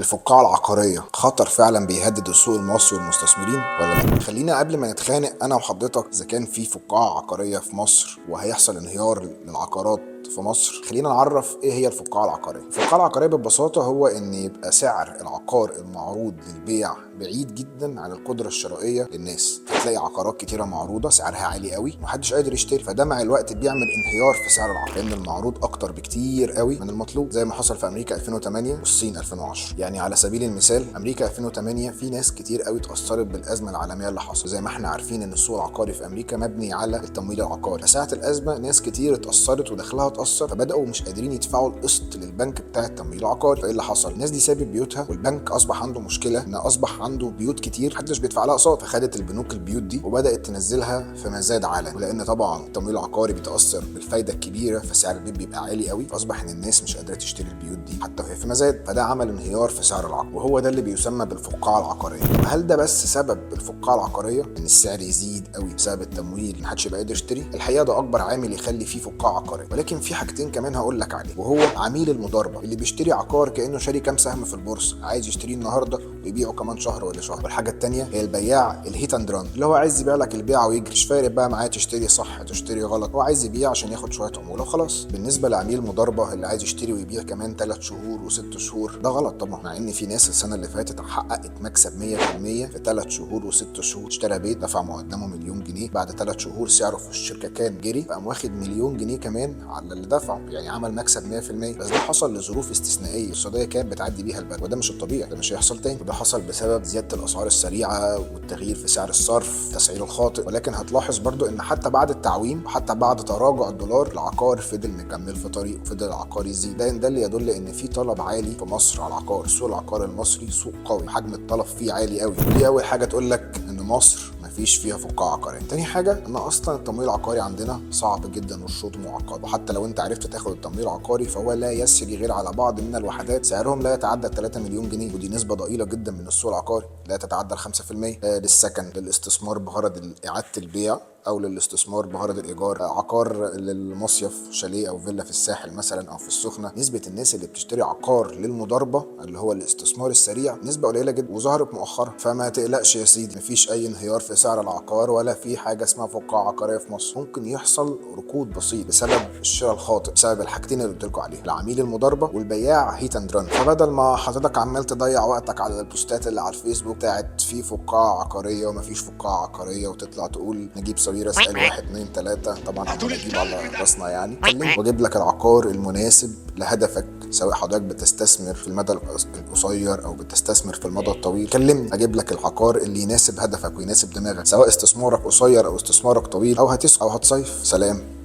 الفقاعة العقارية خطر فعلا بيهدد السوق المصري والمستثمرين ولا لا؟ خلينا قبل ما نتخانق انا وحضرتك اذا كان في فقاعة عقارية في مصر وهيحصل انهيار للعقارات في مصر، خلينا نعرف ايه هي الفقاعة العقارية. الفقاعة العقارية ببساطة هو ان يبقى سعر العقار المعروض للبيع بعيد جدا عن القدرة الشرائية للناس. هتلاقي عقارات كتيرة معروضة سعرها عالي قوي ومحدش قادر يشتري، فده مع الوقت بيعمل انهيار في سعر العقار لان المعروض اكتر بكتير قوي من المطلوب، زي ما حصل في امريكا 2008 والصين 2010. يعني على سبيل المثال امريكا 2008 في ناس كتير قوي اتاثرت بالازمه العالمية اللي حصلت. زي ما احنا عارفين ان السوق العقاري في امريكا مبني على التمويل العقاري، فساعه الازمة ناس كتير اتاثرت ودخلها اتاثر، فبداوا مش قادرين يدفعوا القسط للبنك بتاع التمويل العقاري. فايه اللي حصل؟ الناس دي سابت بيوتها، والبنك اصبح عنده مشكلة ان اصبح عنده بيوت كتير محدش بيدفع لها اقساط، فخدت البنوك البيوت دي وبدات تنزلها في مزاد عالمي. ولان طبعا التمويل العقاري بيتاثر بالفايده الكبيرة فسعر البيت بيبقى عالي قوي، فاصبح ان الناس مش قادرة تشتري البيوت دي حتى وهي في مزاد، فده عمل انهيار في سعر العقار، وهو ده اللي بيسمى بالفقاعه العقاريه. هل ده بس سبب الفقاعه العقارية ان السعر يزيد قوي بسبب التمويل محدش يبقى قادر يشتري؟ الحقيقة ده اكبر عامل يخلي فيه فقاعة عقاريه، ولكن في حاجتين كمان هقول لك عليه، وهو عميل المضاربة اللي بيشتري عقار كانه شاري كام سهم في البورصة، عايز يشتريه النهارده ويبيعه كمان شهر ولا شهر. والحاجة الثانية هي البياع ال hit and run، اللي هو عايز يبيع لك البيعة ويجري، مش فارق بقى معاه تشتري صح تشتري غلط، هو عايز يبيع عشان ياخد شوية عمولة وخلاص. بالنسبة لعميل المضاربة اللي عايز يشتري ويبيع كمان 3 شهور و6 شهور، ده غلط طبعا، مع ان في ناس السنة اللي فاتت حققت مكسب 100% في 3 شهور و6 شهور. اشترى بيت دفع مقدمه مليون جنيه، بعد 3 شهور سعره في الشركة كان جري، فقام واخد مليون جنيه كمان على اللي دفعه، يعني عمل مكسب 100%. بس ده حصل لظروف استثنائية السعودية كانت بتعدي بيها البلد، وده مش الطبيعي، ده مش هيحصل تاني. وده حصل بسبب زيادة الاسعار السريعة والتغيير في سعر الصرف، التسعير الخاطئ. ولكن هتلاحظ برضو ان حتى بعد التعويم وحتى بعد تراجع الدولار العقار فضل مكمل في طريقه، فضل العقار يزيد. ده اللي يدل ان في طلب عالي في مصر على العقار. سوق العقار المصري سوق قوي، حجم الطلب فيه عالي قوي. دي اول حاجة تقول لك ان مصر مفيش فيها فقاعة عقارية. تاني حاجة ان اصلا التمويل العقاري عندنا صعب جدا والشروط معقدة، وحتى لو انت عرفت تاخد التمويل العقاري فهو لا يسري غير على بعض من الوحدات سعرهم لا يتعدى 3 مليون جنيه، ودي نسبة ضئيلة جدا من السوق العقاري لا تتعدى 5%. للسكن، للاستثمار بغرض اعادة البيع او للاستثمار بغرض الايجار، عقار للمصيف، شاليه او فيلا في الساحل مثلا او في السخنة. نسبه الناس اللي بتشتري عقار للمضاربه اللي هو الاستثمار السريع نسبه قليله جدا وظهرت مؤخرا. فما تقلقش يا سيدي، مفيش اي انهيار في سعر العقار ولا في حاجة اسمها فقاعة عقارية في مصر. ممكن يحصل ركود بسيط بسبب الشراء الخاطئ، بسبب الحاجتين اللي قلت لكم عليهم، العميل المضاربة والبياع hit and run. فبدل ما حضرتك عمال تضيع وقتك على البوستات اللي على الفيسبوك بتاعت في فقاعة عقارية ومفيش فقاعة عقارية، وتطلع تقول نجيب ساويرس قال 1 2 3، طبعا احنا نجيب على راسنا يعني، كلمني واجيب لك العقار المناسب لهدفك، سواء حضرتك بتستثمر في المدى القصير او بتستثمر في المدى الطويل. كلمني اجيب لك العقار اللي يناسب هدفك ويناسب دماغك، سواء استثمارك قصير او استثمارك طويل، او هتسكن او هتصيف. سلام.